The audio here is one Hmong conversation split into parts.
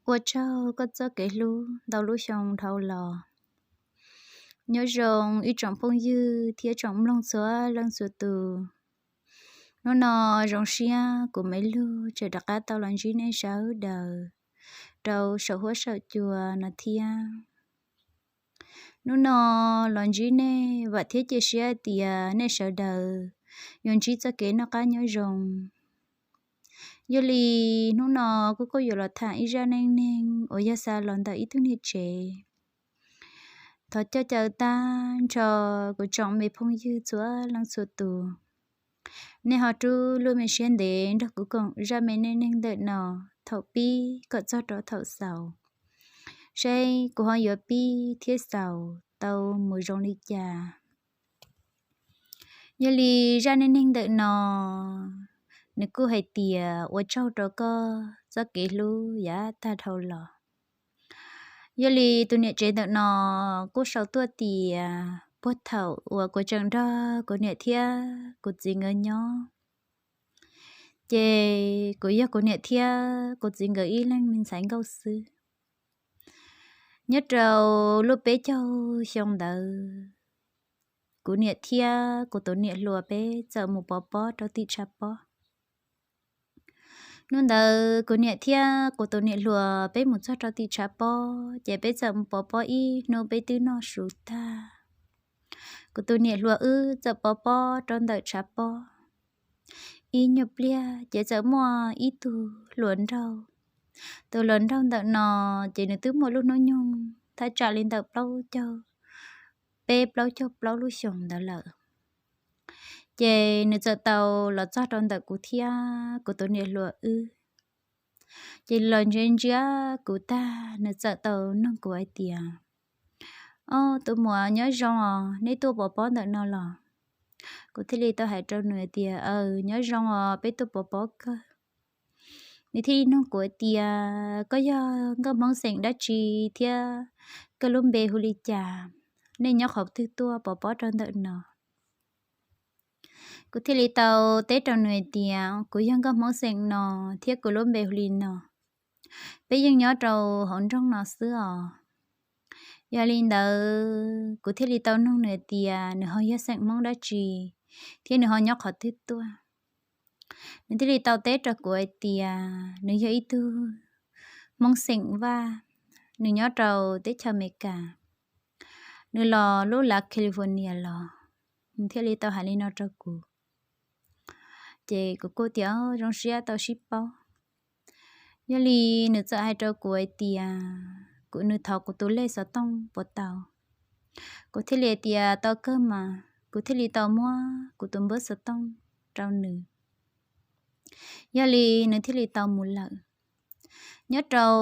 Ua tsaug koj txoj kev hlub ntau lub xyoo dhau los. Nyob zoo ib tsoom phooj ywg thiab tsoom mloog txhua leej txhua tus. Hnub no zoo siab kuv Maiv Lug tseem rov qab tau los ntsib nej sawv daws rau saum huab saum cua no thiab. Hnub no los ntsib nej vam thiab cia siab tias nej sawv daws yuav ntsib txoj kev noj qab nyob zoo. Yog li hnub no kuv kuj yuav los tham ib zaj neej neeg uas yog xa los ntawm ib tug niam tsev. Thov coj caw tag nrho kuv tsoom me phooj ywg txhua leej txhua tus, nej ho rub lub me siab ntev nrog kuv koom zaj me neej neeg ntawm no thaum pib kom txog rau thaum xaus, seb kuv ho yuav pib thiab xaus tau mus zoo li cas. Yog li zaj neej neeg ntawm no, nws kuj hais tias ua tsaug rau koj txoj kev hlub yav tag dhau los. Yog li tus niam tsev ntawm no kuj sau tuaj tias puag thaum uas kuv tseem nrog kuv niam thiab kuv txiv nkawd nyob, ces kuv yog kuv niam thiab kuv txiv nkawd ib leeg me ntxhais nkauj xwb. Nyob rau lub peb caug xyoo ntawd, kuv niam thiab kuv tus niam hluas peb txawm mus pov pob rau tim tshav pob. Hnub ntawd kuv niam thiab kuv tus niam hluas peb mus txog rau tim tshav pob, ces peb txawm mus pov pob ib hnub peb twb noj su tag. Kuv tus niam hluas wb txawm pov pob rau ntawm tshav pob ib nyuag pliag, ces txawm muaj ib tug hluas nraug. Tus hluas nraug ntawm no ces nws twb muaj lub hnub nyoog thaj tsam li ntawm plaub caug, peb plaub caug plaub lub xyoos ntawd lawm. Ces nws txawm tau los txog rau ntawm kuv thiab kuv tus niam hluas wb. Ces los ntsia ntsia kuv tag, nws txawm tau nug kuv hais tias, Ob, tus muam nyob zoo os, neb tuaj pov pob ntawm no los? Kuv thiaj li tau hais rau nws tias, Aws, nyob zoo os, peb tuaj pov pob kawg. Nws thiaj li nug kuv hais tias, Koj yog nkauj Hmoob xeem dab tsi thiab koj lub npe hu li cas? Nej nyob qhov twg tuaj pov pob rau ntawm no? Kuv thiaj li tau teb rau nws hais tias, Kuv yog nkauj Hmoob xeem no thiab kuv lub npe hu li no. Peb yeej nyob rau hauv nroog no xwb os. Yog li ntawd kuv thiaj li tau nug nws tias nws ho yog xeem Hmoob dab tsi thiab nws ho nyob qhov twg tuaj. Nws thiaj li tau teb rau kuv hais tias nws yog ib tug Hmoob xeem Vaj, nws nyob rau teb chaws Amelikas, nws los lub lav California los. Nws thiaj li tau hais li no rau kuv. Ces kuv kuj tias zoo siab tau sib paub. Yog li nws txawm hais rau kuv hais tias kuv, nws thov kuv tus lej xov tooj puas tau. Kuv thiaj li hais tias tau kawg mas, kuv thiaj li tau muab kuv tus npawb xov tooj rau nws. Yog li nws thiaj li tau mus lawm. Nyob rau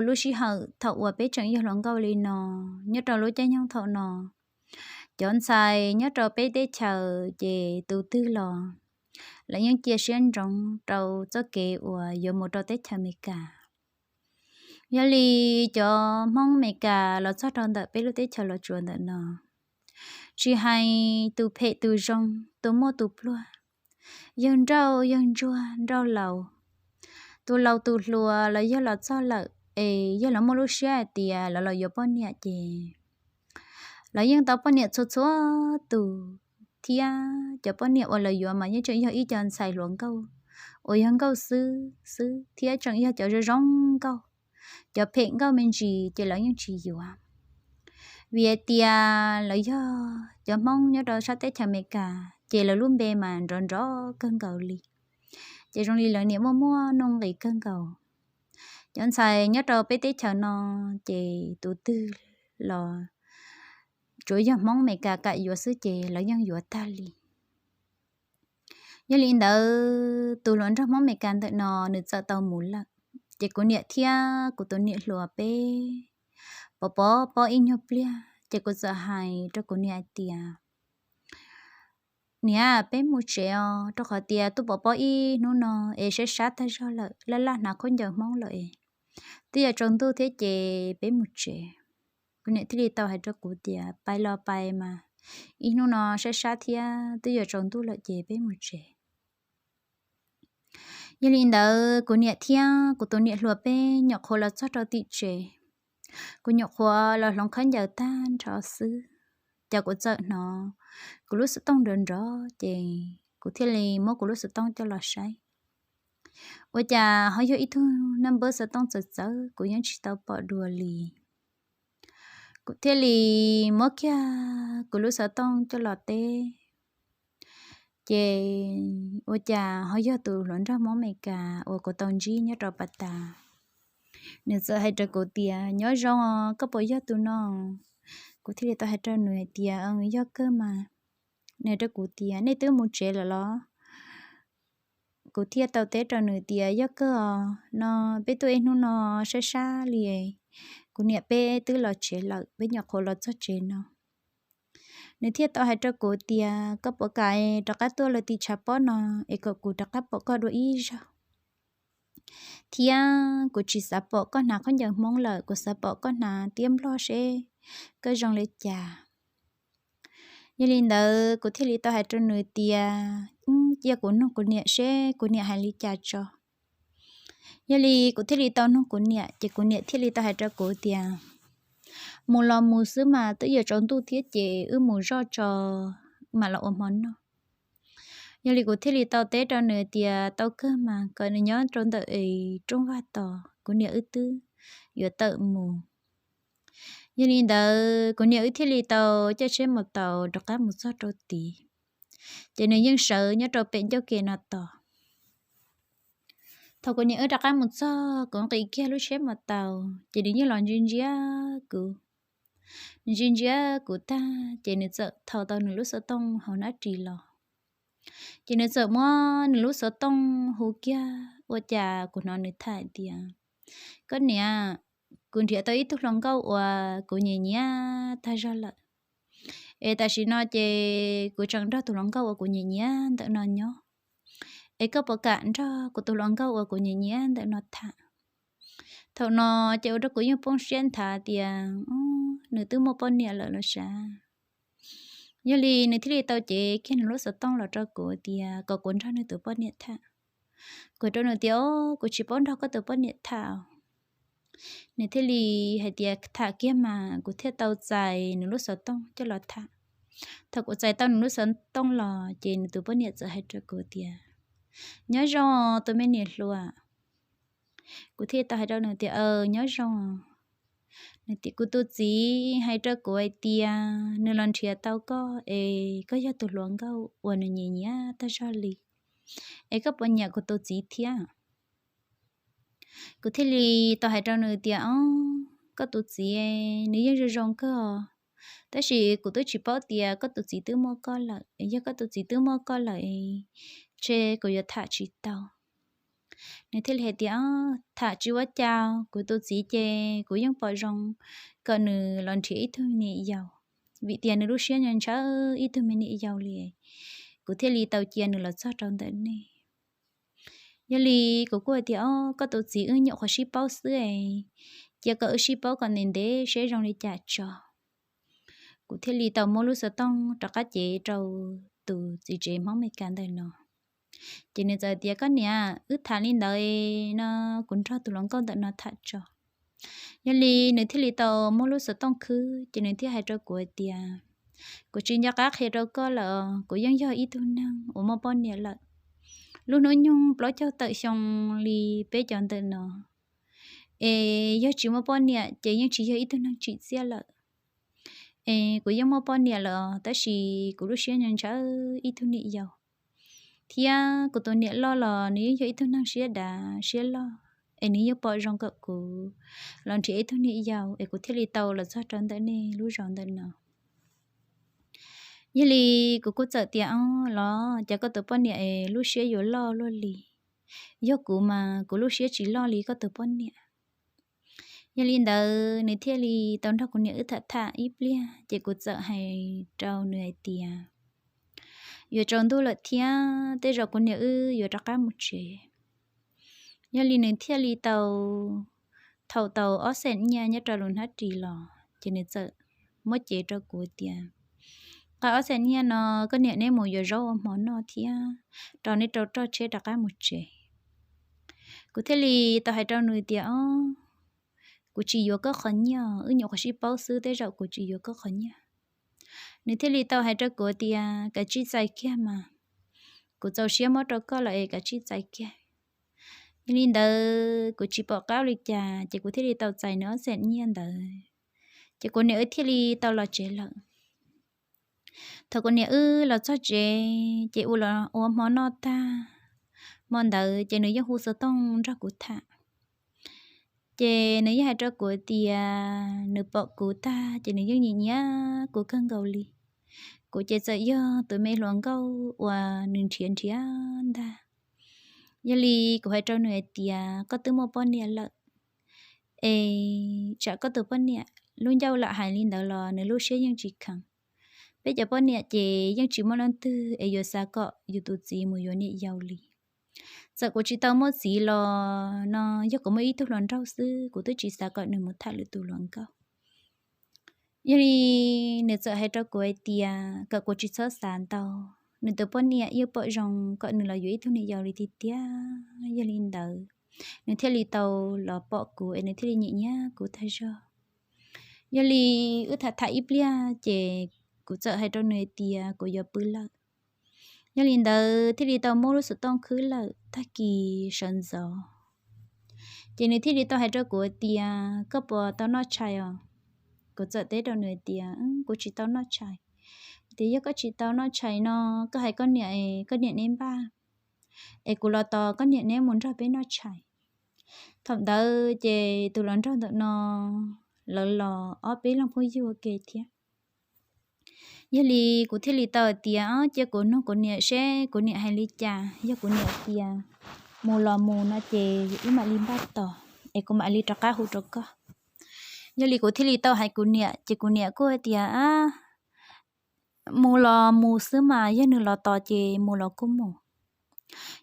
lub sij hawm thaum uas peb tseem yog hluas nkauj li no, nyob rau lub caij nyoog thaum no, cov ntxhais nyob rau peb teb chaws ces tus twg los lawv yeej cia siab ntsoov rau txoj kev uas yuav mus rau teb chaws Amelikas. Yog li cov Hmoob Amelikas los txog rau ntawm peb lub teb chaws Los Tsuas ntawm no, tsis hais tus phem tus zoo, tus muaj tus pluag, yawg nrauj yawg ntsuag, nrauj laus, tus laus tus hluas los yog los txog lawm es yog lawv muaj lub siab hais tias lawv los yuav poj niam ces lawv yeej tau poj niam txhua txhua tus, thiab cov poj niam uas lawv yuav mas yeej tseem yog ib co ntxhais hluas nkauj uas yog nkauj xwb xwb thiab tseem yog cov zoo zoo nkauj. Cov phem nkauj me ntsis ces lawv yeej tsis yuav, vim hais tias lawv yog cov Hmoob nyob rau sab teb chaws Amelikas ces lawv lub npe mas nrov nrov kawg nkaus li, ces zoo li lawv niam muaj muaj nuj nqis kawg nkaus. Cov ntxhais nyob rau peb teb chaws no ces tus twg los tsuav yog Hmoob Amelikas kam yuav xwb ces lawv yeej yuav tag li. Yog li ntawd tus hluas nraug Hmoob Amelikas ntawm no nws txawm tau mus lawm, ces kuv niam thiab kuv tus niam hluas peb pov pob pob ib nyuag pliag ces kuv txawm hais rau kuv niam hais tias, Niam, peb mus tsev os, rau qhov tias tuaj pov pob ib hnub no es sab sab tag zog lawm, laj laj hnav khaub ncaws Hmoob lawm es twb yuav tsaus ntuj thiab ces peb mus tsev. Kuv niam thiaj li tau hais rau kuv tias, Pais los pais mas, ib hnub no sab sab thiab twb yuav tsaus ntuj lawm ces peb mus tsev. Yog li ntawd kuv niam thiab kuv tus niam hluas peb nyuam qhuav los txog rau tim tsev. Kuv nyuam qhuav los hloov khaub ncaws tag nrho xwb, ces kuv txawm hnov kuv lub xov tooj nrov nrov, ces kuv thiaj li muab kuv lub xov tooj coj los saib. Ua cas ho yog ib tug naj npawb xov tooj txawv txawv, kuv yeej tsis tau pom dua li. Kuv thiaj li muab kiag kuv lub xov tooj coj los teb, ces ua cas ho yog tus hluas nraug Hmoob Amelikas uas kuv tau ntsib nyob rau pas tas. Nws txawm hais rau kuv tias, Nyob zoo, koj puas yog tus no? Kuv thiaj li tau hais rau nws hais tias, Yog kawg mas. Nws hais rau kuv tias, Nej twb mus tsev lawm los? Kuv thiaj tau teb rau nws tias, Yog kawg os, no peb tuaj ib hnub no sab sab li, kuv niam peb twb los tsev lawm, peb nyuam qhuav los txog tsev no. Nws thiaj tau hais rau kuv tias, Koj puas kam rov qab tuaj lawm tim tshav pob no, es kom kuv rov qab pom koj dua ib zaug, thiab kuv tsis xav pom koj hnav khaub ncaws Hmoob lawm, kuv xav pom koj hnav tiab Nplog seb koj zoo li cas. Yog li ntawd kuv thiaj li tau hais rau nws tias, Cia kuv nug kuv niam seb kuv niam hais li cas tso. Yog li kuv thiaj li tau nug kuv niam, ces kuv niam thiaj li tau hais rau kuv tias, Mus los mus xwb mas, twb yuav tsaus ntuj thiab, ces wb mus zoj tso mam los ua hmo noj. Yog li kuv thiaj li tau teb rau nws tias, Tau kawg mas, kom nws nyob rau ntawm es rooj vag tos, kuv niam wb twb yuav tawm mus. Yog li ntawd kuv niam wb thiaj li tau caij tsheb mus taus rov qab mus txog rau tid, ces nws yeej sawv nyob rau pem ncauj ke no tos. Thaum kuv niam wb rov qab mus txog, kuv nqis kiag lub tsheb mus taus, ces nws yeej los ntsia ntsia kuv. Nws ntsia ntsia kuv tag, ces nws txawm thau tau nws lub xov tooj hauv hnab ris los. Ces nws txawm muab nws lub xov tooj hu kiag, ua cas kuv hnov nws tham tias, Koj niam, kuv nrhiav tau ib tug hluas nkauj uas kuv nyiam nyiam tag zog lawm. Es tam sim no ces kuv tseem nrog tus hluas nkauj uas kuv nyiam nyiam ntawm no nyob. Es koj puas kam nrog kuv tus hluas nkauj uas kuv nyiam nyiam ntawm no tham? Thaum no ces ua rau kuv yeej poob siab nthav tias, Nws twb muaj poj niam lawm los sav. Yog li nws thiaj li tau cev kiag nws lub xov tooj los rau kuv tias kom kuv nrog nws tus poj niam tham. Kuv hais rau nws tias, Kuv tsis paub nrog koj tus poj niam tham. Nws thiaj li hais tias, Tham kiag mas. Kuv thiaj tau txais nws lub xov tooj coj los tham. Thaum kuv txais tau nws lub xov tooj los, ces nws tus poj niam txawm hais rau kuv tias, Nyob zoo tus me niam hluas. Kuv thiaj tau hais rau nws tias, Aws, nyob zoo. Nws tias, Kuv tus txiv hais rau kuv hais tias nws los nrhiav tau koj es koj yog tus hluas nkauj uas nws nyiam nyiam tag zog li, es koj puas nyiam kuv tus txiv thiab? Kuv thiaj li tau hais rau nws tias, Ob, koj tus txiv nws yeej zoo zoo kawg os, tab sis kuv twb tsis paub tias koj tus txiv twb muaj koj lawm. Yog koj tus txiv twb muaj koj lawm, ntshe kuv yuav tham tsis tau. Nws thiaj li hais tias, Tham tsis ua cas, kuv tus txiv ces kuv yeej pom zoo kom nws los nrhiav ib tug me niam yau, vim tias nws lub siab ntshaw ib tug me niam yau li. Kuv thiaj li tau cia nws los txog rau ntawm nej. Yog li kuv kuj hais tias, Ob, koj tus txiv wb nyuam qhuav sib paub xwb es, cia kom wb sib paub kom ntev ntev seb zoo li cas tso. Kuv thiaj li tau muab lub xov tooj rov qab cev rau tus txiv tsev Hmoob Amelikas ntawm no. Ces nws txawm tias, Koj niam, wb tham li ntawd no, kuv nrog tus hluas nkauj ntawm no tham tso. Yog li nws thiaj li tau muab lub xov tooj khwb, ces nws thiaj hais rau kuv hais tias, Kuv tsis nco qab qhia rau koj lawm, kuv yeej yog ib tug neeg uas muaj poj niam lawm. Lub hnub nyoog plaub caug tawm xyoo li peb cov ntawm no, es yog tsis muaj poj niam ces yeej tsis yog ib tug neeg tsim txiaj lawm. Es kuv yeej muaj poj niam lawm, tab sis kuv lub siab ntshaw ib tug niam yau, thiab kuv tus niam loj los nws yeej yog ib tug neeg siab dav siab loj, es nws yeej pom zoo kom kuv los nrhiav ib tug niam yau, es kuv thiaj li tau los txog rau ntawm nej lub zos ntawm no. Yog li kuv kuj txawm tias, Ob, los cas koj tus poj niam es lub siab yuav loj luaj li, yog kuv mas kuv lub siab tsis loj li koj tus poj niam. Yog li ntawd nws thiaj li tau nrog kuv niam wb tham tham ib pliag, ces kuv txawm hais rau nws hais tias, Yuav tsaus ntuj lawm thiab, tej zaum kuv niam wb yuav rov qab mus tsev. Yog li nws thiaj li tau thau tau ob xees nyiaj nyob rau lub hnab ris los, ces nws txawm muab cev rau kuv tias, Nqa ob xees nyiaj no, koj niam neb mus yuav zaub ua hmo noj thiab rau neb rau roj tsheb rov qab mus tsev. Kuv thiaj li tau hais rau nws tias, Ob, kuv tsis yuav koj qhov nyiaj, wb nyuam qhuav sib paub xwb, tej zaum kuv tsis yuav koj qhov nyiaj. Nws thiaj li tau hais rau kuv tias, Kav tsij txais kiag mas, kuv txaus siab muab rau koj los es kav tsij txais kiag. Yog li ntawd kuv tsis pom qab li cas ces kuv thiaj li tau txais nws ob txhiab nyiaj ntawd, ces kuv niam wb thiaj li tau los tsev lawm. Thaum kuv niam wb los txog tsev ces ua los ua hmo noj tag, hmo ntawd ces nws yeej hu xov tooj nrog kuv tham. Ces nws yeej hais rau kuv tias nws pom kuv tag ces nws yeej nyiam nyiam kuv kawg nkaus li. Kuv ces txawm yog tus me hluas nkauj uas nws nrhiav nrhiav ntag. Yog li kuv hais rau nws hais tias, Koj twb muaj poj niam lawm, es tsam koj tus poj niam lub ncauj lam hais li ntawd los nws lub siab yeej tsis kheev. Peb cov poj niam ces yeej tsis muaj leej twg es yuav xav kom yus tus txiv mus yuav niam yau li. Txawm kuv tsis tau muaj txiv los no, yog kuv muaj ib tug hluas nraug xwb kuv twb tsis xav kom nws mus tham lwm tus hluas nkauj. Yog li nws txawm hais rau kuv hais tias kom kuv tsis txhob xav ntau, nws tus poj niam yeej pom zoo kom nws los yuav ib tug niam yau li tiag tiag. Yog li ntawd nws thiaj li tau los pom kuv es nws thiaj li nyiam nyiam kuv tag zog. Yog li wb tham tham ib pliag ces kuv txawm hais rau nws hais tias kuv yuav pw lawm. Yog li ntawd thiaj li tau muab lub xov tooj khwb lawm. Tag kis sawv ntxov ces nws thiaj li tau hais rau kuv tias, Koj puas tau noj tshais os? Kuv txawm teb rau nws tias, Kuv tsis tau noj tshais. Tias, Yog koj tsis tau noj tshais no, koj hais koj niam, koj niam neb npaj, es kuv los tos koj niam neb mus nrog peb noj tshais. Thaum ntawd ces tus hluas nraug ntawm no lawv los ob peb leeg phooj ywg ua ke thiab. Yog li kuv thiaj li tau tias, Cia kuv nug kuv niam seb kuv niam hais li cas. Yog kuv niam tias mus los mus no ces wb mam li npaj tos es kuv mam li rov qab hu rau koj. Yog li kuv thiaj li tau hais kuv niam ces kuv niam kuj hais tias, Mus los mus xwb mas, yog nws los tos ces mus los kuj mus.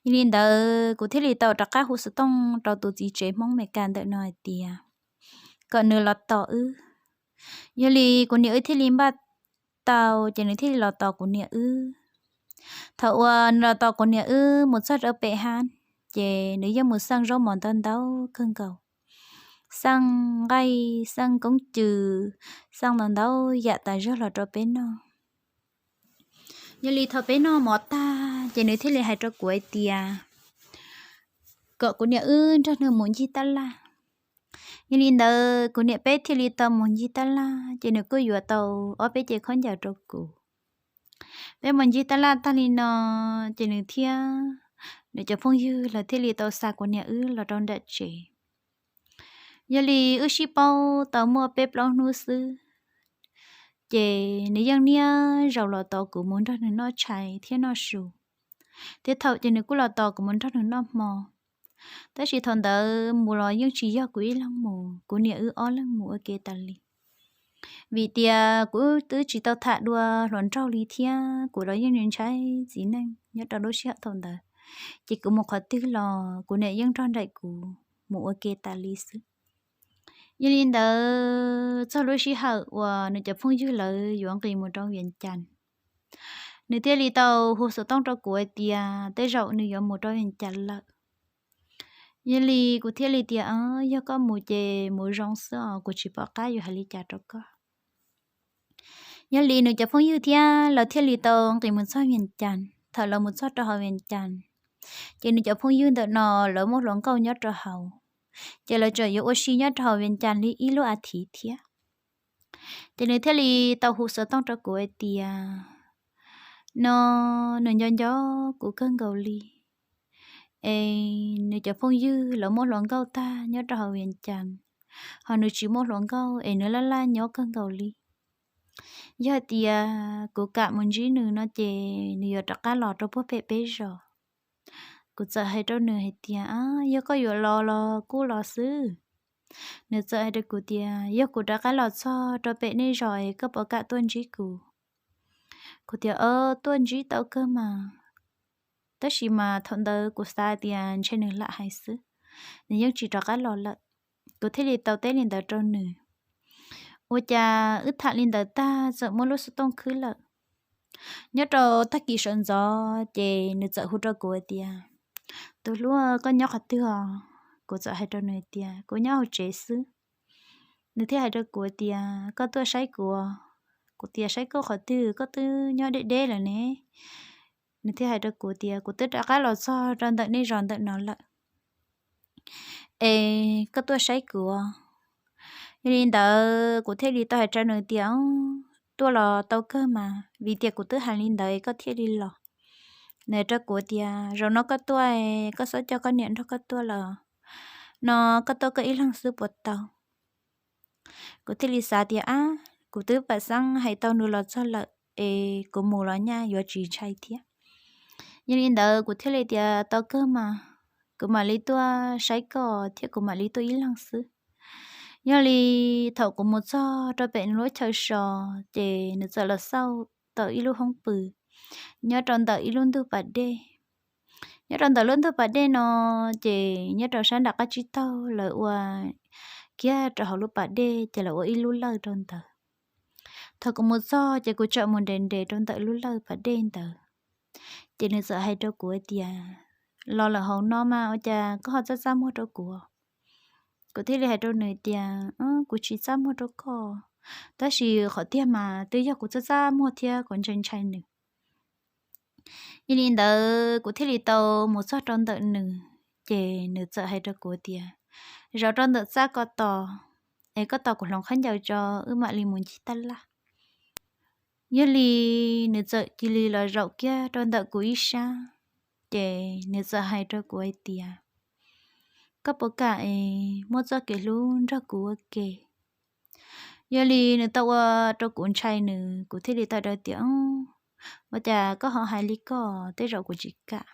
Yog li ntawd kuv thiaj li tau rov qab hu xov tooj rau tus txiv tsev Hmoob Amelikas ntawm no hais tias kom nws los tos wb. Yog li kuv niam wb thiaj li npaj tau ces nws thiaj li los tos kuv niam wb. Thaum uas nws los tos kuv niam wb mus txog rau pem hab, ces nws yeej mus xaj zaub mov ntau ntau kawg nkaus, xaj nqaij, xaj koob cws, xaj ntau ntau yam tas zog los rau peb noj. Yog li thaum peb noj mov tag ces nws thiaj li hais rau kuv hais tias kom kuv niam wb nrog nws mus ncig tab laj. Yog li ntawd kuv niam peb thiaj li tau mus ncig tab laj, ces nws kuj yuav tau ob peb cev khaub ncaws rau kuv. Peb mus ncig tab laj tag li no, ces nws thiab nws cov phooj ywg lawv thiaj li tau xa kuv niam wb los rau nram tsev. Yog li wb sib paub tau muaj peb plaub hnub xwb, ces nws yeej niaj zaus los tos kuv mus nrog nws noj tshais thiab noj su, thiab thaum ces nws kuj los tos kuv mus nrog nws noj hmo. Tab sis thaum ntawd mus los yeej tsis yog kuv ib leeg mus, kuv niam wb ob leeg mus ua ke tas li. Vim tias kuv twb tsis tau tham dua hluas nraug li thiab kuv los yeej ntshai txiv neej nyob rau lub sij hawm thaum ntawd, ces kuv mus qhov twg los kuv niam yeej nrog nraim kuv mus ua ke tas li xwb. Yog li ntawd txog lub sij hawm uas nws cov phooj ywg lawv yuav nqis mus rau Vias Cas, nws thiaj li tau hu xov tooj rau kuv hais tias tej zaum nws yuav mus rau Vias Cas lawm. Yog li kuv thiaj li tias, Yog koj mus ces mus zoo xwb os, kuv tsis pom qab yuav hais li cas rau koj. Yog li nws cov phooj ywg thiab lawv thiaj li tau nqis mus txog Vias Cas. Thaum lawv mus txog rau hauv Vias Cas, ces nws cov phooj ywg ntawm no lawv muaj hluas nkauj nyob rau hauv, ces lawv tseem yuav ua si nyob rau hauv Vias Cas li ib lub as thiv thiab. Ces nws thiaj li tau hu xov tooj rau kuv hais tias, no nws nco nco kuv kawg nkaus li, es nws cov phooj ywg lawv muaj hluas nkauj tag nyob rau hauv Vias Cas, ho nws tsis muaj hluas nkauj es nws laj laj nyob kawg nkaus li. Yog hais tias kuv kam mus ntsib nws no ces nws yuav rov qab los rau puag pem peb zos. Kuv txawm hais rau nws hais tias, Yog koj yuav los los kuj los xwb. Nws txawm hais rau kuv tias, Yog kuv rov qab los txog rau pem nej zos es koj puas kam tuaj ntsib kuv? Kuv tias, Tuaj ntsib tau kawg mas. Tab sis mas thaum ntawd kuv xav tias ntshe nws lam hais xwb, nws yeej tsis rov qab los lawm. Kuv thiaj li tau teb li ntawd rau nws. Ua cas wb tham li ntawd tag txawm muab lub xov tooj khwb lawm. Nyob rau tag kis sawv ntxov ces nws txawm hu rau kuv hais tias, Tus hlub, koj nyob qhov twg os? Kuv txawm hais rau nws tias, Kuv nyob hauv tsev xwb. Nws thiaj hais rau kuv tias, Koj tuaj saib kuv. Kuv tias, Saib koj qhov twg, koj twb nyob deb deb lawm ne. Nws thiaj hais rau kuv tias, Kuv twb rov qab los txog rau ntawm nej zos ntawm no lawm, es koj tuaj saib kuv. Yog li ntawd kuv thiaj li tau hais rau nws tias, Tuaj los tau kawg mas, vim tias kuv twb hais li ntawd es koj thiaj li los. Nws hais rau kuv tias, Zaum no koj tuaj, koj xav coj koj niam nrog koj tuaj los no, koj tuaj koj ib leeg xwb puas tau? Kuv thiaj li xav tias, Ab, kuv twb pam xeeb hais tau nws los txog lawm es kuv mus los nyaj yuav tsis ntshai thiab. Yog li ntawd kuv thiaj li tias, Tau kawg mas, kuv mam li tuaj saib koj thiab kuv mam li tuaj ib leeg xwb. Yog li thaum kuv mus txog rau pem nws lub chaw so, ces nws txawm los xauj tau ib lub hoob pw nyob rau ntawm ib lub ntug pas dej. Nyob rau ntawm lub ntug pas dej no, ces nyob rau sab nram qab tsib taug lawv ua kiag rau hauv lub pas dej ces lawv ua ib lub lawj rau ntawd. Thaum kuv mus txog ces kuv txawm mus nres nres rau ntawm lub lawj pas dej ntawd, ces nws txawm hais rau kuv tias, Los lawm hauv no mas ua cas koj ho txaj txaj muag rau kuv? Kuv thiaj li hais rau nws tias, Kuv tsis txaj muag rau koj, tab sis qhov tiag mas twb yog kuv txaj txaj muag thiab kuv ntshai ntshai nws. Yog li ntawd kuv thiaj li tau mus txog rau ntawm nws, ces nws txawm hais rau kuv tias, Zaum rau ntawm txaj ko tos, es koj tos kuv hloov khaub ncaws tso, wb mam li mus ncig tab laj. Yog li nws txawm cia li los zaum kiag rau ntawm kuv ib sab, ces nws txawm hais rau kuv hais tias, Koj puas kam es muab txoj kev hlub nrog kuv ua ke? Yog li nws tau ua rau kuv ntshai nws, kuv thiaj li tau tias, Ua cas koj ho hais li ko, tej zaum kuv tsis kam.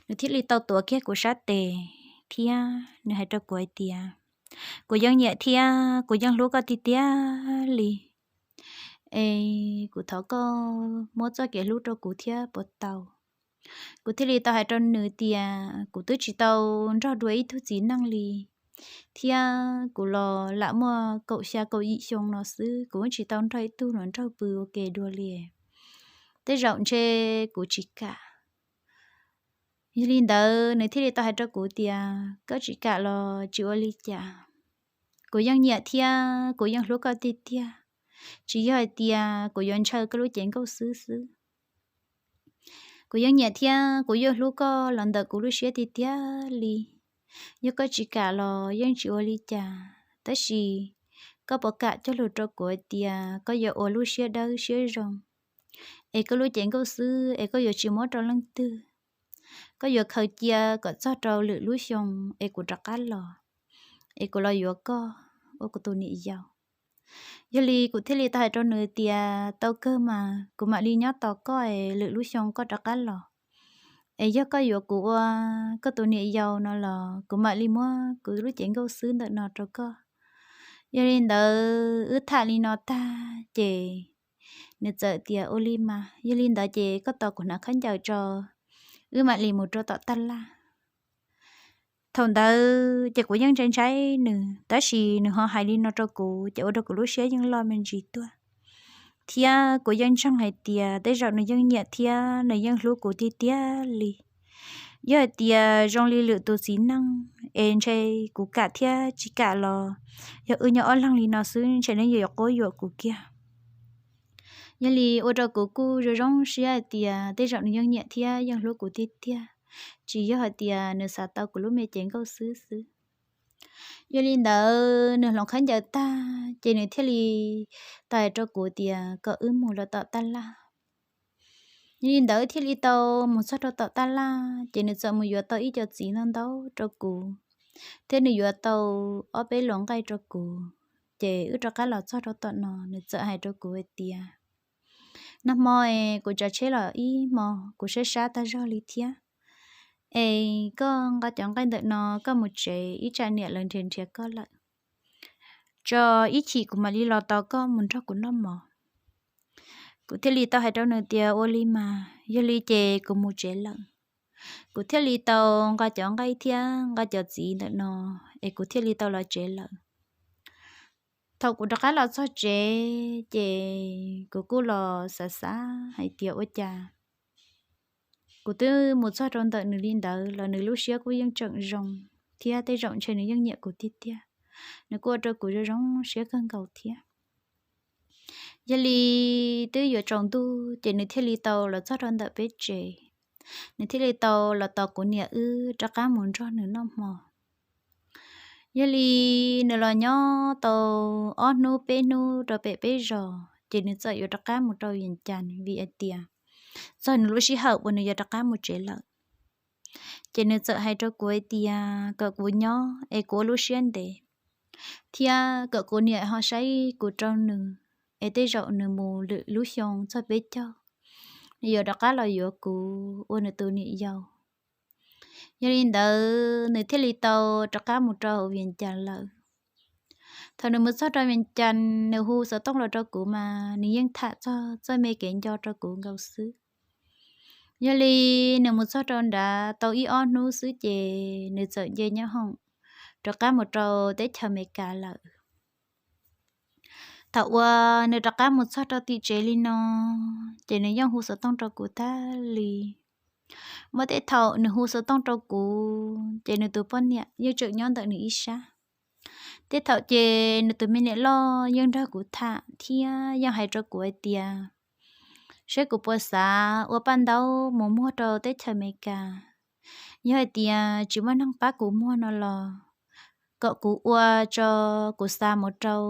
Nws thiaj li tau tuav kiag kuv sab tes thiab nws hais rau kuv hais tias, Kuv yeej nyiam thiab kuv yeej hlub koj tiag tiag li, es kuv thov koj muab txoj kev hlub rau kuv thiab puas tau? Kuv thiaj li tau hais rau nws tias, Kuv twb tsis tau nrog dua ib tug txiv neej li, thiab kuv los lam muaj kaum xya kaum yim xyoo no xwb, kuv yeej tsis tau nrog ib tug los nraug pw ua ke dua li. Tej zaum ntshe kuv tsis kam. Yog li ntawd nws thiaj li tau hais rau kuv tias, Koj tsis kam los tsis ua li cas. Kuv yeej nyiam thiab kuv yeej hlub koj tiag tiag, tsis yog hais tias kuv yuav ntshaw koj lub cev nkauj xwb xwb. Kuv yeej nyiam thiab kuv yeej hlub koj los ntawm kuv lub siab tiag tiag li. Yog koj tsis kam los yeej tsis ua li cas, tab sis koj puas kam cog lus rau kuv hais tias koj yuav ua lub siab dawb siab zoo, es koj lub cev nkauj xwb es koj yuav tsis muab rau leej twg, koj yuav khaws cia kom txog rau lwm lub xyoo es kuv rov qab los, es kuv los yuav koj ua kuv tus niam yau. Yog li kuv thiaj li tau hais rau nws tias, Tau kawg mas, kuv mam li nyob tos koj es lwm lub xyoo koj rov qab los, es yog koj yuav kuv ua koj tus niam yau no los kuv mam li muab kuv lub cev nkauj xwb ntawm no rau koj. Yog li ntawd wb tham li no tag ces nws txawm tias, Ua li mas, yog li ntawd ces koj tos kuv hnav khaub ncaws tso, wb mam li mus rau tom taj laj. Thaum ntawd ces kuv yeej ntshai ntshai nws, tab sis nws ho hais li no rau kuv ces ua rau kuv lub siab yeej loj me ntsis tuaj, thiab kuv yeej ntseeg hais tias tej zaum nws yeej nyiam thiab nws yeej hlub kuv tiag tiag li. Yog hais tias zoo li lwm tus txiv neej es ntshe kuv kam thiab tsis kam los, yog wb nyob ob leeg li no xwb ntshe nws yuav quab yuam kuv kiag. Yog li ua rau kuv kuj zoo zoo siab hais tias tej zaum nws yeej nyiam thiab yeej hlub kuv tiag tiag, tsis yog hais tias nws xav tau kuv lub me cev nkauj xwb xwb. Yog li ntawd nws hloov khaub ncaws tag ces nws thiaj li tau hais rau kuv tias kom wb mus rau tom taj laj. Yog li ntawd thiaj li tau mus txog rau tom taj laj ces nws txawm mus yuav tau ib co txiv ntau ntau rau kuv, thiab nws yuav tau ob peb luas nqaij rau kuv. Ces wb rov qab los txog rau tom no nws txawm hais rau kuv hais tias, Nag hmo es kuv tsav tsheb los ib hmo, kuv sab sab tag zog li thiab, es koj nqa cov nqaij ntawm no koj mus tsev, ib tsam niam lawv nrhiav nrhiav koj lawm, tso ib chim kuv mam li los tos koj mus nrog kuv noj mov. Kuv thiaj li tau hais rau nws tias, Ua li mas, yog li ces kuv mus tsev lawm. Kuv thiaj li tau nqa cov nqaij thiab nqa cov txiv ntawm no es kuv thiaj li tau los tsev lawm. Thaum kuv rov qab los txog tsev ces kuv kuj los xav xav hais tias ua cas kuv twb mus txog rau ntawm nws li ntawd los nws lub siab kuj yeej tseem zoo, thiab tej zaum ntshe nws yeej nyiam kuv tiag tiag. Nws kuj ua rau kuv zoo zoo siab kawg nkaus thiab. Yog li twb yuav tsaus ntuj ces nws thiaj li tau los txog rau ntawm peb tsev. Nws thiaj li tau los tos kuv niam wb rov qab mus nrog nws noj hmo. Yog li nws los nyob tau ob hnub peb hnub rau pem peb zos ces nws txawm yuav rov qab mus rau Vias Cas vim hais tias txog nws lub sij hawm uas nws yuav rov qab mus tsev lawm. Ces nws txawm hais rau kuv hais tias kom kuv nyob es kuv ua lub siab ntev, thiab kom kuv niam ho saib kuv rau nws, es tej zaum nws mus lwm lub xyoo txog peb caug, nws yuav rov qab los yuav kuv ua nws tus niam yau. Yog li ntawd nws thiaj li tau rov qab mus rau hauv Vias Cas lawm. Thaum nws mus txog rau Vias Cas nws hu xov tooj los rau kuv mas nws yeej tham txog txoj me kev nco rau kuv nkaus xwb. Yog li nws mus txog rau nrad tau ib ob hnub xwb ces nws txawm nce nyoob hoom rov qab mus rau teb chaws Amelikas lawm. Thaum uas nws rov qab mus txog rau tim tsev li no, ces nws yeej hu xov tooj rau kuv tag li. Muaj tej thaum nws hu xov tooj rau kuv ces nws tus poj niam yeej tseem nyob ntawm nws ib sab. Tej thaum ces nws tus me niam loj yeej nrog kuv tham thiab yeej hais rau kuv hais tias saib kuv puas xav ua paj ntaub mus muag rau teb chaws Amelikas. Yog hais tias tsis muaj neeg pab kuv muag no los kom kuv ua tso, kuv xa mus rau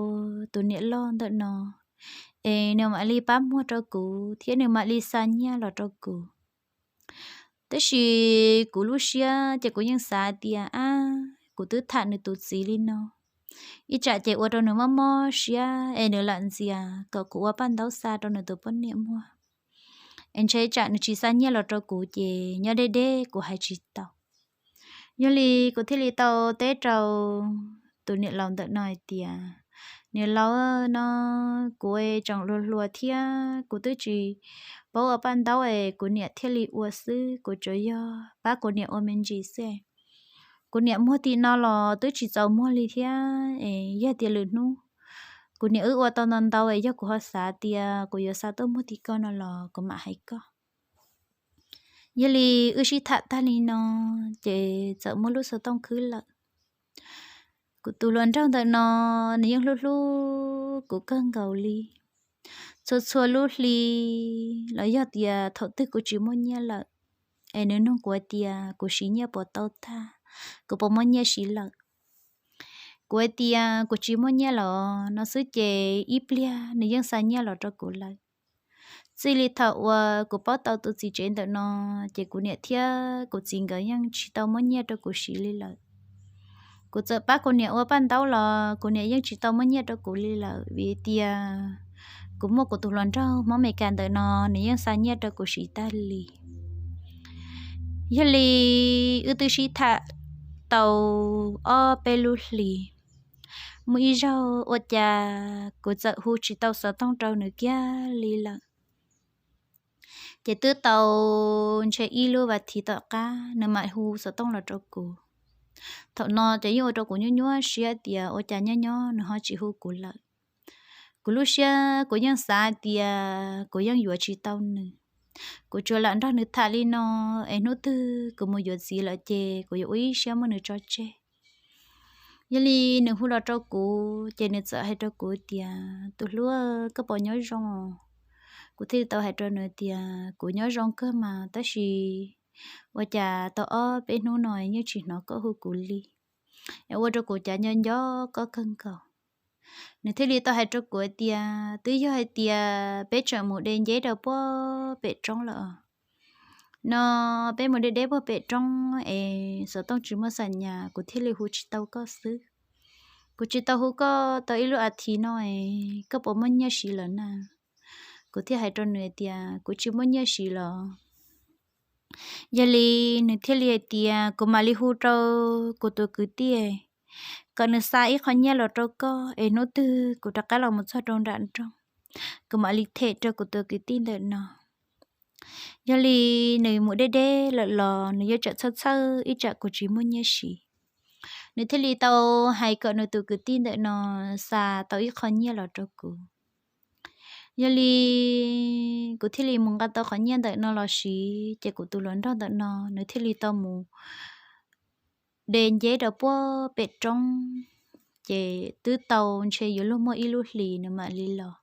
tus niam loj ntawm no, es nws mam li pab muag rau kuv thiab nws mam li xa nyiaj los rau kuv. Tab sis kuv lub siab ces kuv yeej xav tias ab, kuv twb tham nws tus txiv li no, ib tsam ces ua rau nws mob mob siab es nws lam ntxias kom kuv ua paj ntaub xa rau nws tus poj niam muag, es ntshe ib tsam nws tsis xa nyiaj los rau kuv ces nyob deb deb kuv hais tsis tau. Yog li kuv thiaj li tau teb rau tus niam laus ntawm no hais tias, niam laus, no kuv tseem hluas hluas thiab kuv twb tsis paub ua paj ntaub es kuv niam thiaj li ua xwb, kuv tsuas yog pab kuv niam ua me ntsis xwb. Kuv niam muag tim no los twb tsis txaus muag li thiab es yog tias lwm hnub kuv niam wb ua tau ntau ntau es yog kuv ho xav tias kuv yuav xa tuaj muag tim koj no los kuv mam hais koj. Yog li wb sib tham tag li no ces txawm muab lub xov tooj khwb lawm. Kuv tus hluas nraug ntawm no nws yeej hlub hlub kuv kawg nkaus li. Txhua txhua lub hli los yog tias thaum twg kuv tsis muaj nyiaj lawm es nws nug kuv hais tias kuv siv nyiaj puas tau tag, kuv puas muaj nyiaj siv lawm. Kuv hais tias kuv tsis muaj nyiaj los no xwb ces ib pliag nws yeej xa nyiaj los rau kuv lawm. Txij li thaum uas kuv paub tau tus txiv tsev ntawm no ces kuv niam thiab kuv txiv nkawd yeej tsis tau muab nyiaj rau kuv siv li lawm. Kuv txawm pab kuv niam ua paj ntaub los kuv niam yeej tsis tau muab nyiaj rau kuv li lawm vim tias kuv muaj kuv tus hluas nraug Hmoob Amelikas ntawm no nws yeej xa nyiaj rau kuv siv tag li. Yog li wb twb sib tham tau ob peb lub hlis, muaj ib zaug ua cas kuv txawm hu tsis tau xov tooj rau nws kiag li lawm. Ces twb tau ntshe ib lub vas thiv tom qab nws mam hu xov tooj los rau kuv. Thaum no ces yeej ua rau kuv nyuaj nyuaj siab tias ua cas nyob nyob nws ho tsis hu kuv lawm. Kuv lub siab kuv yeej xav tias kuv yeej yuav tsis tau nws. Kuv tsuas lam nrog nws tham li no es hnub twg kuv mus yuav txiv lawm ces kuv yuav ua ib siab muab nws tso tseg. Yog li nws hu los rau kuv ces nws txawm hais rau kuv tias, tus hlub, koj puas nyob zoo? Kuv thiaj li tau hais rau nws tias, kuv nyob zoo kawg mas tab sis ua cas tau ob peb hnub no yeej tsis hnov koj hu kuv li, es ua rau kuv cav nco nco koj kawg nkaus. Nws thiaj li tau hais rau kuv hais tias, twb yog hais tias peb tseem mus de nceb rau puag pem roob lawm os. No peb mus de deb puag pem roob es xov tooj tsis muaj xa nyas, kuv thiaj li hu tsis tau koj xwb. Kuv tsis tau hu koj tau ib lub as thiv no es koj puas muaj nyiaj siv lawm na? Kuv thiaj hais rau nws hais tias, kuv tsis muaj nyiaj siv los. Yog li nws thiaj li hais tias, kuv mam li hu rau kuv tus kwv tij kom nws xa ib qho nyiaj los rau koj es hnub twg kuv rov qab los mus txog rau nram nroog, kuv mam li them rau kuv tus kwv tij ntawm no. Yog li nws mus deb deb lawm los nws yeej tseem txhawj txhawj ib tsam kuv tsis muaj nyiaj siv. Nws thiaj li tau hais kom nws tus kwv tij ntawm no xa tau ib qho nyiaj los rau kuv. Yog li kuv thiaj li mus nqa tau qhov nyiaj ntawm no los siv, ces kuv tus hluas nraug ntawm no nws thiaj li tau mus de nceb rau puag pem roob, ces twb tau ntshe yuav luag muaj ib lub hlis nws mam li los.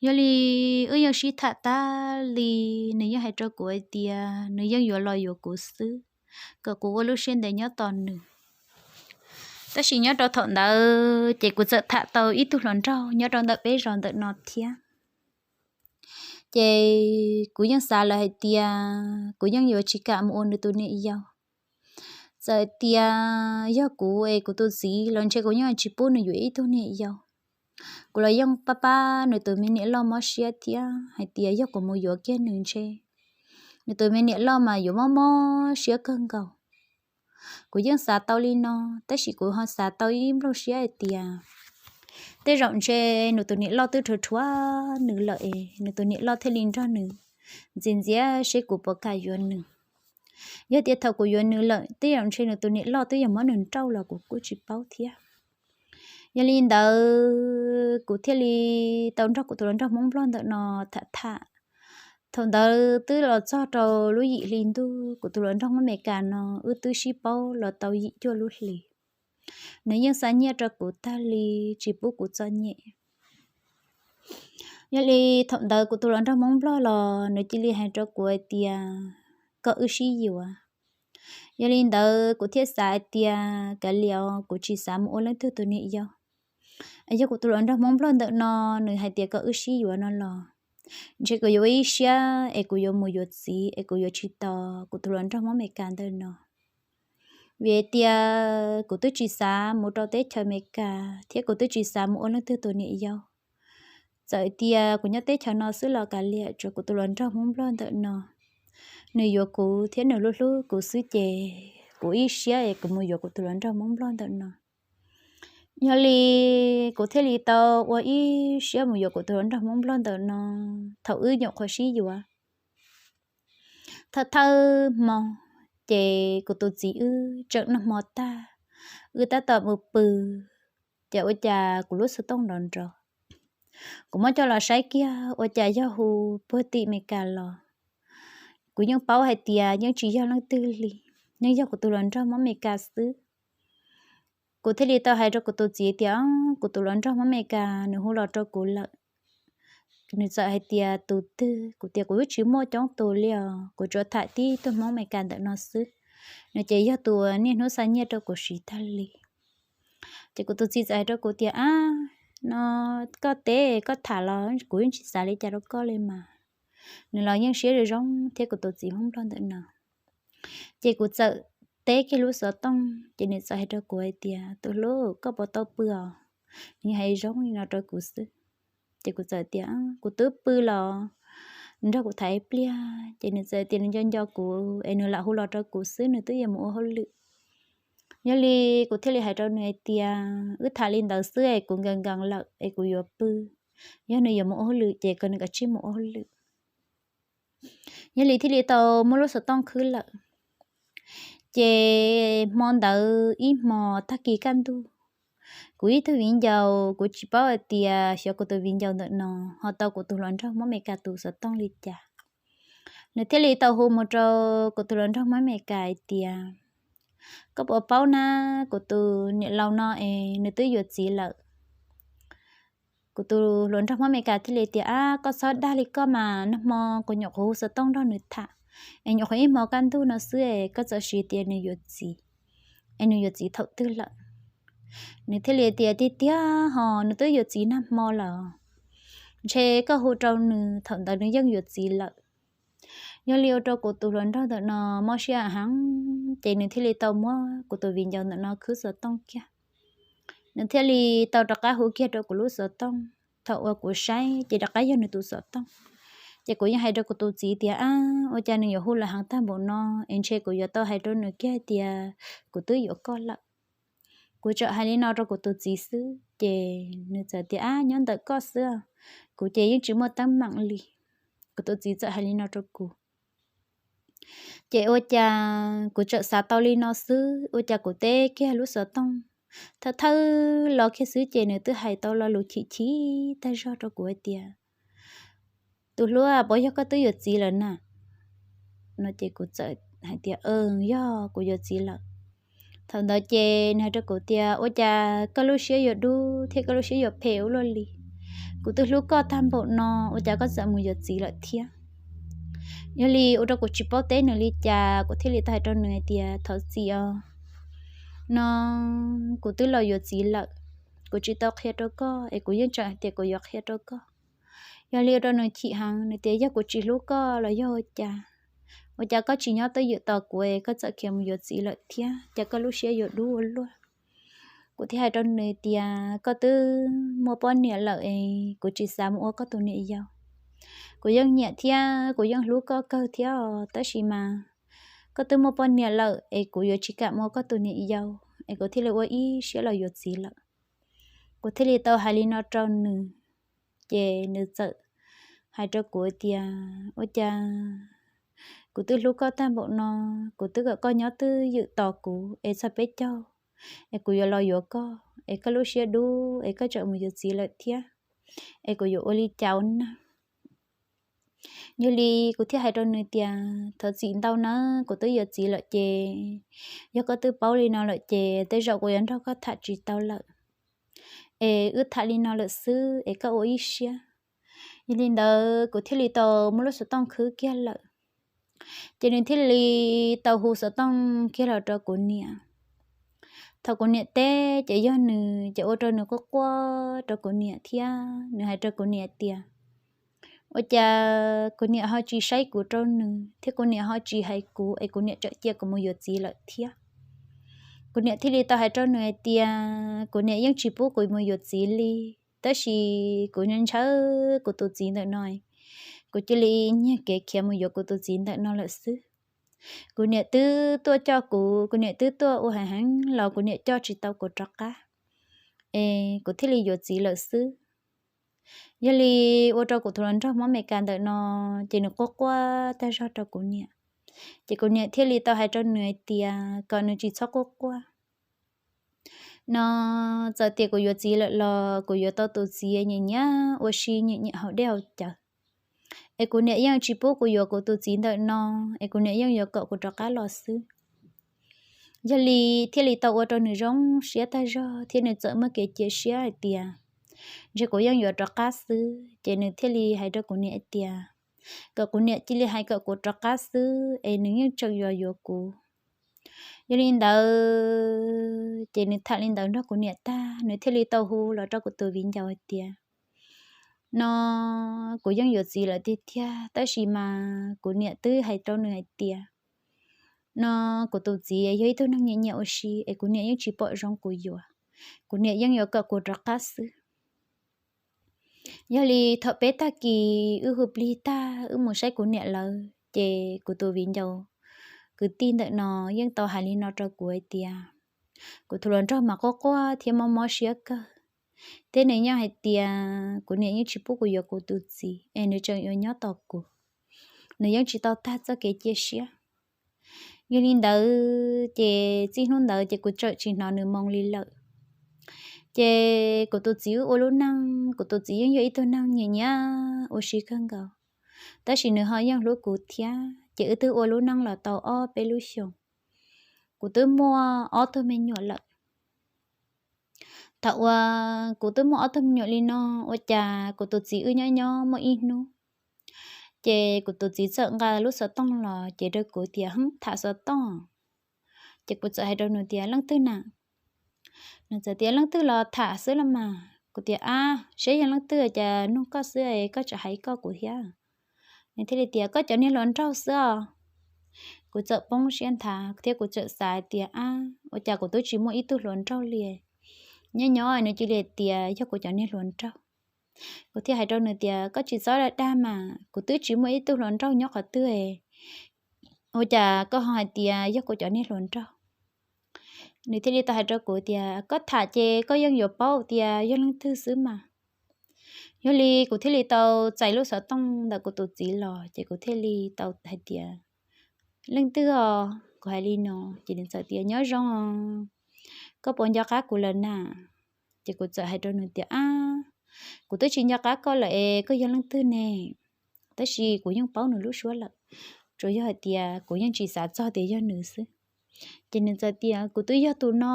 Yog li wb yeej sib tham tas li, nws yeej hais rau kuv hais tias nws yeej yuav los yuav kuv xwb, kom kuv ua lub siab ntev nyob tos nws. Tab sis nyob rau thaum ntawd ces kuv txawm tham tau ib tug hluas nraug nyob rau ntawm peb zos ntawm no thiab. Ces kuv yeej xav lawm hais tias kuv yeej yuav tsis kam mus ua nws tus niam yau. Txawm tias yog kuv es kuv tus txiv los ntshe kuv yeej tsis pub nws yuav ib tug niam yau. Kuv los yeej pab pab nws tus me niam loj mob siab thiab hais tias yog kuv mus yuav kiag nws ntshe nws tus me niam loj mas yuav mob mob siab kawg nkaus. Kuv yeej xav tau li no, tab sis kuv ho xav tau ib nplooj siab hais tias tej zaum ntshe nws tus niam loj twb rhuav rhuav nws lawm es nws tus niam loj thiaj li nrog nws ntxias ntxias seb kuv puas kam yuav nws. Yog tias thaum kuv yuav nws lawm tej zaum ntshe nws tus niam loj twb yog muab nws nrauj los kuv kuj tsis paub thiab. Yog li ntawd kuv thiaj li tau nrog kuv tus hluas nraug Hmoob Nplog ntawm no tham tham. Thaum ntawd twb los txog rau lub yim hli ntuj, kuv tus hluas nraug Hmoob Amelikas no wb twb sib paub los tau yim cuaj lub hlis. Nws yeej xa nyiaj rau kuv tag li, tsis pub kuv txom nyem. Yog li thaum ntawd kuv tus hluas nraug Hmoob Nplog los nws cia li hais rau kuv hais tias kom wb sib yuav. Yog li ntawd kuv thiaj xav hais tias kav liam, kuv tsis xav mus ua leej twg tus niam yau. Yog kuv tus hluas nraug Hmoob Nplog ntawm no nws hais tias kom wb sib yuav no los ntshe kuv yuav ua ib siab es kuv yuav mus yuav txiv es kuv yuav tsis tos kuv tus hluas nraug Hmoob Amelikas ntawm no. Vim tias kuv twb tsis xav mus rau teb chaws Amelikas thiab kuv twb tsis xav mus ua leej twg tus niam yau. Txawm tias kuv nyob teb chaws no xwb los kav liam, tsuas kuv tus hluas nraug Hmoob Nplog ntawm no nws yuav kuv thiab nws hlub hlub kuv xwb ces kuv ib siab es kuv mus yuav kuv tus hluas nraug Hmoob Nplog ntawm no. Yog li kuv thiaj li tau ua ib siab mus yuav kuv tus hluas nraug Hmoob Nplog ntawm no. Thaum wb nyuam qhuav sib yuav thawj thawj hmo, ces kuv tus txiv wb tseem noj hmo tag, wb tab tom mus pw, ces ua cas kuv lub xov tooj nrov nrov. Kuv muab coj los saib kiag ua cas yog hu puag tim Amelikas los. Kuv yeej paub hais tias yeej tsis yog leej twg li, yeej yog kuv tus hluas nraug Hmoob Amelikas xwb. Kuv thiaj li tau hais rau kuv tus txiv tias, kuv tus hluas nraug Hmoob Amelikas nws hu los rau kuv lawm. Nws txawm hais tias tus twg, kuv tias kuv twb tsis muaj coob tus li os, kuv tsuas tham tib tug Hmoob Amelikas ntawm no xwb. Nws ces yog tus niaj hnub xa nyiaj rau kuv siv tag li. Ces kuv tus txiv txawm hais rau kuv tias, ab, no koj teb koj tham los kuv yeej tsis xav li cas rau koj li mas. Nws los yeej siab zoo zoo thiab kuv tus txiv Hmoob Nplog ntawm no. Ces kuv txawm teb kiag lub xov tooj ces nws txawm hais rau kuv hais tias, tus hlub, koj puas tau pw os? Nws hais zoo li no rau kuv xwb. Ces kuv txawm tias, kuv twb pw los, nrog kuv tham ib pliag. Ces nws txawm tias nws nco nco kuv es nws lam hu los rau kuv xwb, nws twb yuav mus ua hauj lwm. Yog li kuv thiaj li hais rau nws hais tias, wb tham li ntawd xwb es kuv nkees nkees lawm es kuv yuav pw. Yog nws yuav mus ua hauj lwm ces kom nws kav tsij mus ua hauj lwm. Yog li thiaj li tau muab lub xov tooj khwb lawm. Ces hmo ntawd ib hmo tag kis kaj ntug, kuv ib tug viv ncaus, kuv tsis paub hais tias xyov kuv tus viv ncaus ntawm no ho tau kuv tus hluas nraug Hmoob Amelikas tus xov tooj li cas. Nws thiaj li tau hu mus rau kuv tus hluas nraug Hmoob Amelikas hais tias, koj puas paub na, kuv tus niam laus no es nws twb yuav txiv lawm. Kuv tus hluas nraug Hmoob Amelikas thiaj li tias, ab, koj txhob dag li koj mas, nag hmo kuv nyuam qhuav hu xov tooj nrog nws tham, es nyuam qhuav ib hmo kaj ntug no xwb es koj txawm siv tias nws yuav txiv, es nws yuav txiv thaum twg lawm? Nws thiaj li tias, tiag tiag ho, nws twb yuav txiv nag hmo lawm. Ntshe koj hu rau nws, thaum ntawd nws yeej yuav txiv lawm. Yog li ua rau kuv tus hluas nraug ntawm no mob siab heev, ces nws thiaj li tau muab kuv tus viv ncaus ntawm no khwb xov tooj kiag. Nws thiaj li tau rov qab hu kiag rau kuv lub xov tooj. Thaum uas kuv saib ces rov qab yog nws tus xov tooj. Ces kuv yeej hais rau kuv tus txiv tias, ab, ua cas nws yuav hu los heev tag npaum no, es ntshe kuv yuav tau hais rau nws kiag tias kuv twb yuav koj lawm. Kuv txawm hais li no rau kuv tus txiv xwb, ces nws txawm tias, ab, nyob ntawm koj xwb, kuv ces yeej tsis muaj teeb meem li. Kuv tus txiv txawm hais li no rau kuv. Ces ua cas kuv txawm xav tau li no xwb, ua cas kuv teb kiag lub xov tooj thawj thawj los kiag xwb ces nws twb hais tau lo lus chim chim tag zog rau kuv hais tias, tus hlub, puas yog koj twb yuav txiv lawm na? No ces kuv txawm hais tias, yog, kuv yuav txiv lawm. Thaum ntawd ces nws hais rau kuv tias, ua cas koj lub siab yuav dub thiab koj lub siab yuav phem ua luaj li? Kuv twb hlub koj tag npaum no, ua cas koj txawm mus yuav txiv lawm thiab? Yog li ua rau kuv tsis paub teb nws li cas, kuv thiaj li tau hais rau nws hais tias, thov txim os, no kuv twb los yuav txiv lawm, kuv tsis tau qhia rau koj es kuv yeej tseem hais tias kuv yuav qhia rau koj. Yog li ua rau nws chim heev, nws tias, yog kuv tsis hlub koj los yog ua cas? Ua cas koj tsis nyob twj ywm tos kuv es koj txawm khiav mus yuav txiv lawm thiab? Cas koj lub siab yuav dub ua luaj? Kuv thiaj hais rau nws tias, koj twb muaj poj niam lawm es kuv tsis xav mus ua koj tus niam yau. Kuv yeej nyiam thiab kuv yeej hlub koj kawg thiab os, tab sis mas koj twb muaj poj niam lawm es kuv yuav tsis kam mus ua koj tus niam yau, es kuv thiaj li ua ib siab los yuav txiv lawm. Kuv thiaj li tau hais li no rau nws, ces nws txawm hais rau kuv tias, ua cas kuv twb hlub koj tag npaum no, kuv twb kom koj nyob twj ywm tos kuv es txog peb caug es kuv yuav los yuav koj, es koj lub siab dub es koj tseem mus yuav txiv lawm thiab, es kuv yuav ua li cas ua neej? Yog li kuv thiaj hais rau nws tias, thov txim ntau nawb, kuv twb yuav txiv lawm ces yog koj twb paub li no lawm ces tej zaum kuv yuav nrog koj tham tsis tau lawm, es wb tham li no lawm xwb es koj ua ib siab. Yog li ntawd kuv thiaj li tau muab lub xov tooj khwb kiag lawm. Ces nws thiaj li tau hu xov tooj kiag los rau kuv niam. Thaum kuv niam teb ces yog nws ces ua rau nws quaj quaj rau kuv niam thiab nws hais rau kuv niam tias, ua cas kuv niam ho tsis saib kuv rau nws thiab kuv niam ho tsis hais kuv es kuv niam tseem cia kuv mus yuav txiv lawm thiab. Kuv niam thiaj li tau hais rau nws hais tias kuv niam yeej tsis pub kuv mus yuav txiv li, tab sis kuv ntshaw kuv tus txiv ntawm no, kuv cia li nyiag kev khiav mus yuav kuv tus txiv ntawm no lawm xwb. Kuv niam twb tuaj coj kuv, kuv niam twb tuaj ua heev heev los kuv niam coj tsis tau kuv rov qab, es kuv thiaj li yuav txiv lawm xwb. Yog li ua rau kuv tus hluas nraug Hmoob Amelikas ntawm no ces nws quaj quaj tag zog rau kuv niam. Ces kuv niam thiaj li tau hais rau nws hais tias kom nws tsis txhob quaj quaj. No txawm tias kuv yuav txiv lawm los kuv yuav tau tus txiv nyiam nyiam ua si, nyiam nyiam haus dej haus cawv, es kuv niam yeej tsis pub kuv yuav kuv tus txiv ntawm no, es kuv niam yeej yuav kom kuv rov qab los xwb. Yog li thiaj li tau ua rau nws zoo siab tag zog thiab nws txawm muaj kev cia siab hais tias ntshe kuv yeej yuav rov qab xwb. Ces nws thiaj li hais rau kuv niam hais tias kom kuv niam cia li hais kom kuv rov qab xwb es nws yeej tseem yuav yuav kuv. Yog li ntawd ces nws tham li ntawd nrog kuv niam tag, nws thiaj li tau hu los rau kuv tus viv ncaus hais tias, no kuv yeej yuav txiv lawm tiag tiag, tab sis mas kuv niam twb hais rau nws hais tias no kuv tus txiv yog ib tug neeg nyiam nyiam ua si es kuv niam yeej tsis pom zoo kuv yuav, kuv niam yeej yuav kom kuv rov qab xwb. Yog li thaum peb tag kis wb hu plig tag wb mus saib kuv niam lawm ces kuv tus viv ncaus kwv tij ntawm no yeej tau hais li no rau kuv hais tias kuv tus hluas nraug mas quaj quaj thiab mob mob siab kawg, thiab nws yeej hais tias kuv niam yeej tsis pub kuv yuav kuv tus txiv es nws tseem yuav nyob tos kuv, nws yeej tsis tau tag txoj kev cia siab. Yog li ntawd ces txij hnub ntawd ces kuv tseem tsis hnov nws moo li lawm. Ces kuv tus txiv wb ua lub neej, kuv tus txiv yeej yog ib tug neeg nyiam nyiam ua si kawg nkaus, tab sis nws ho yeej hlub kuv thiab, ces wb twb ua lub neej los tau ob peb lub xyoos. Kuv twb muaj ob tug me nyuam lawm. Thaum uas kuv twb muaj ob tug me nyuam li no, ua cas kuv tus txiv wb nyob nyob muaj ib hnub, ces kuv tus txiv txawm nqa lub xov tooj los ces rau kuv tias, heeb, tham xov tooj. Ces kuv txawm hais rau nws tias, leej twg na? Nws txawm tias, leej twg los tham xwb los mas. Kuv tias, ab, seb yog leej twg, cas nug koj xwb es koj tseem hais koj kuv thiab. Nws thiaj li tias, koj cov niag hluas nraug xwb os. Kuv txawm poob siab nthav thiab kuv txawm xav hais tias, ab, ua cas kuv twb tsis muaj ib tug hluas nraug li, nyob nyob nws cia li hais tias yog kuv cov niag hluas nraug. Kuv thiaj hais rau nws tias, koj tsis txhob dag dag mas, kuv twb tsis muaj ib tug hluas nraug nyob qhov twg, ua cas koj ho hais tias yog kuv cov niag hluas nraug? Nws thiaj li tau hais rau kuv tias, koj tham ces koj yeej yuav paub tias yog leej twg xwb mas. Yog li kuv thiaj li tau txais lub xov tooj ntawm kuv tus txiv los, ces kuv thiaj li tau hais tias, leej twg os? Kuv hais li no, ces nws txawm tias, nyob zoo, koj puas nco qab kuv lawm na? Ces kuv txawm hais rau nws tias, ab, kuv twb tsis nco qab koj lawm es koj yog leej twg ne? Tab sis kuv yeej paub nws lub suab lawm, tsuas yog hais tias kuv yeej tsis xav txog tias yog nws xwb. Ces nws txawm tias, kuv twb yog tus no,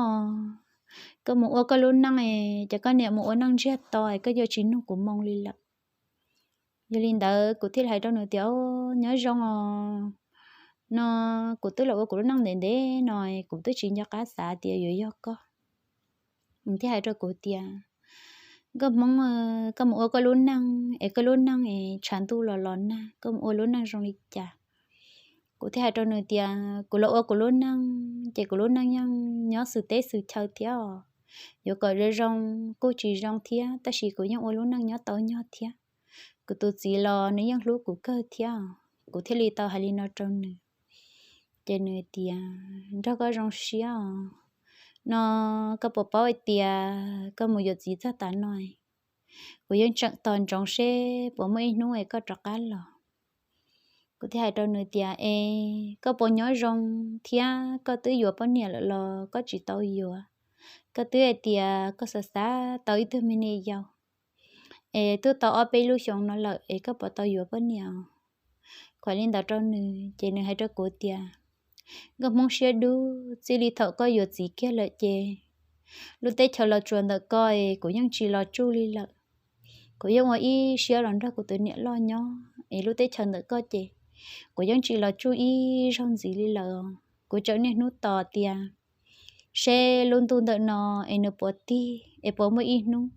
koj mus ua koj lub neej es ces koj niam mus ua neej ntsiag to es koj yuav tsis nug kuv moo li lawm. Yog li ntawd kuv thiaj li hais rau nws tias, o, nyob zoo os, no kuv twb los ua kuv lub neej ntev ntev no, kuv twb tsis nco qab xav tias yuav yog koj. Nws thiaj hais rau kuv tias, nkauj Hmoob, koj mus ua koj lub neej es koj lub neej es tshav ntuj los los nag, koj mus ua lub neej zoo li cas? Kuv thiaj hais rau nws tias, kuv los ua kuv lub neej ces kuv lub neej yeej nyob xwm teb xwm chaw thiab os. Yuav kom zoo zoo kuj tsis zoo thiab, tab sis kuv yeej ua lub neej nyob tau nyog thiab. Kuv tus txiv los nws yeej hlub kuv kawg thiab. Kuv thiaj li tau hais li no rau nws. Ces nws tias, nrog koj zoo siab os, no koj puas paub hais tias koj mus yuav txiv txog tav no, kuv yeej tseem tos ntsoov seb puas muaj ib hnub es koj rov qab los. Kuv thiaj hais rau nws tias, es koj puas nyob zoo thiab, koj twb yuav poj niam lawm los koj tsis tau yuav? Koj twb hais tias koj xav xav tau ib tug me niam yau es twb tau ob peb lub xyoo no lawm es koj puas tau yuav poj niam? Kuv hais li ntawd rau nws ces nws hais rau kuv tias, nkauj Hmoob siab dub, txij li thaum koj yuav txiv kiag lawm ces lub teb chaws los tsuas ntawm koj es kuv yeej tsis los tsuj li lawm. Kuv yeej ua ib siab los nrog kuv tus niam loj nyob es lub teb chaws ntawm koj ces kuv yeej tsis los tsuj ib zaug ntxiv li lawm. Kuv tseem niaj hnub tos tias seb lub ntuj ntawm no es nws puas tig es puas muaj ib hnub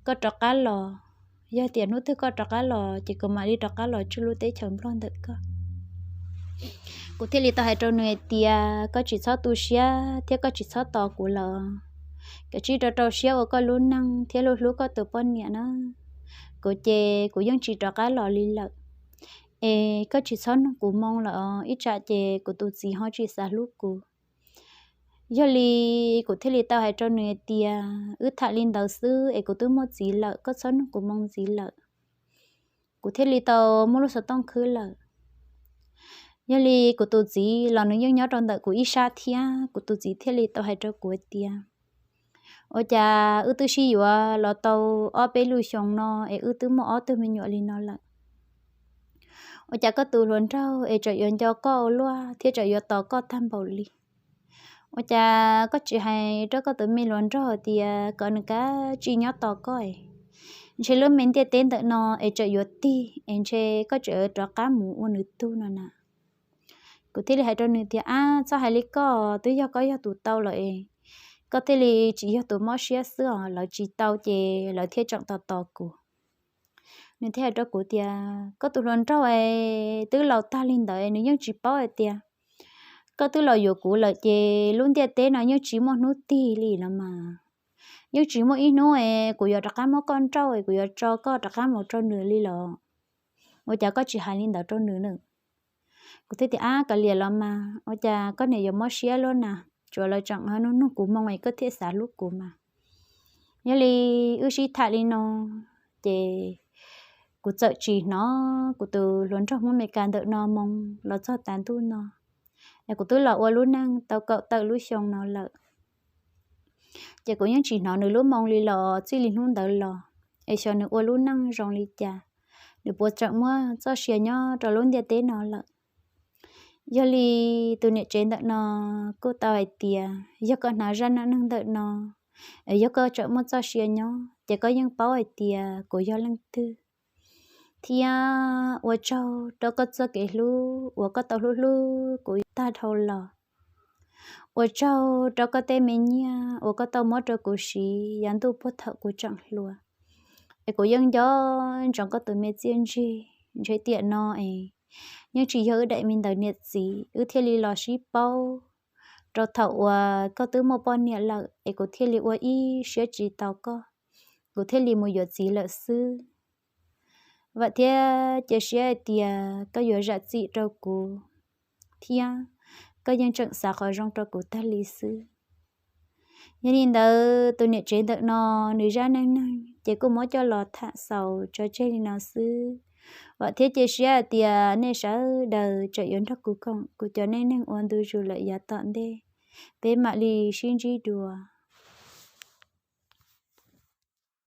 koj rov qab los. Yog tias hnub twg koj rov qab los ces kuv mam li rov qab los tsuj lub teb chaws Nplog ntawm koj. Kuv thiaj li tau hais rau nws hais tias, koj tsis txhob tu siab thiab koj tsis txhob tos kuv lawm. Koj tsij rau rau siab ua koj lub neej thiab hlub hlub koj tus poj niam na. Kuv ces kuv yeej tsis rov qab los li lawm. Es koj tsis txhob nug kuv moo lawm, ib tsam ces kuv tus txiv ho tsis xav hlub kuv. Yog li kuv thiaj li tau hais rau nws hais tias, wb tham li ntawd xwb es kuv twb muaj txiv lawm, koj txhob nug kuv moo ntxiv lawm. Kuv thiaj li tau muab lub xov tooj khwb lawm. Yog li kuv tus txiv los nws yeej nyob rau ntawm kuv ib sab thiab, kuv tus txiv thiaj li tau hais rau kuv hais tias, ua cas wb twb sib yuav los tau ob peb lub xyoo no es wb twb muaj ob tug me nyuam li no lawm, ua cas koj tus hluas nraug es tseem yuav nco koj ua luaj thiab tseem yuav tos koj tag npaum li? Ua cas koj tsis hais rau koj tus me hluas nraug tias kom nws kav tsij nyob tos koj es ntshe lub me ntiaj teb ntawm no es tseem yuav tig es ntshe koj tseem rov qab mus ua nws tug no na? Kuv thiaj li hais rau nws tias, ab, txhob hais li koj, twb yog koj yog tus tau lawm es koj thiaj li tsis yog tus mob siab xwb os, lawv tsis tau ces lawv thiaj tseem tos tos kuv. Nws thiaj hais rau kuv tias, koj tus hluas nraug es twb laus tag li ntawd nws yeej tsis paub hais tias koj twb los yuav kuv lawm ces lub ntiaj teb no yeej tsis muaj hnub tig li los mas. Yeej tsis muaj ib hnub es kuv yuav rov qab muab koj nrauj es kuv yuav tso koj rov qab mus rau nws li los. Ua cas koj tsis hais li ntawd rau nws na? Kuv thiaj tias, ab, kav liam los mas, ua cas koj niam yuav mob siab luaj na? Tsuas lawv tseem nug nug kuv moo es koj thiaj xav hlub kuv mas. Yog li wb sib tham li no ces kuv txawm tsis hnov kuv tus hluas nraug Hmoob Amelikas ntawm no moo los txog tav ntuj no. Es kuv twb los ua lub neej tau kaum tawm lub xyoo no lawm, ces kuv yeej tsis hnov nws lub moo li los txij li hnub ntawd los. Es xyov nws ua lub neej zoo li cas, nws puas tseem muaj txoj sia nyob rau lub ntiaj teb no lawm. Yog li tus niam tsev ntawm no kuj tau hais tias, yog koj hnav zaj neej neeg ntawm no, es yog koj tseem muaj txoj sia nyob ces koj yeej paub hais tias kuv yog leej twg. Thiab ua tsaug rau koj txoj kev hlub uas koj tau hlub hlub kuv tag dhau los. Ua tsaug rau koj tej me nyiaj uas koj tau muab rau kuv siv yav ntuj puag thaum kuv tseem hluas. Es kuv yeej nco ntsoov koj tus me txiaj ntsig, ntshe tiam no es yeej tsis yog wb daim me ntawv niam txiv, wb thiaj li los sib paub rau thaum uas koj twb muaj poj niam lawm es kuv thiaj li ua ib siab tsis tos koj, kuv thiaj li mus yuav txiv lawm xwb. Vam thiab cia siab hais tias koj yuav zam txim rau kuv, thiab koj yeej tseem xav qhov zoo rau kuv tag li xwb. Yog li ntawd tus niam tsev ntawm no nws zaj neej neeg ces kuj muab coj los tham xaus tso tseg li no xwb. Vam thiab cia siab hais tias nej sawv daws tseem yuav nrog kuv koom kuv cov neej neeg ua ntu zus lawm yav tom ntej. Peb mam li sib ntsib dua.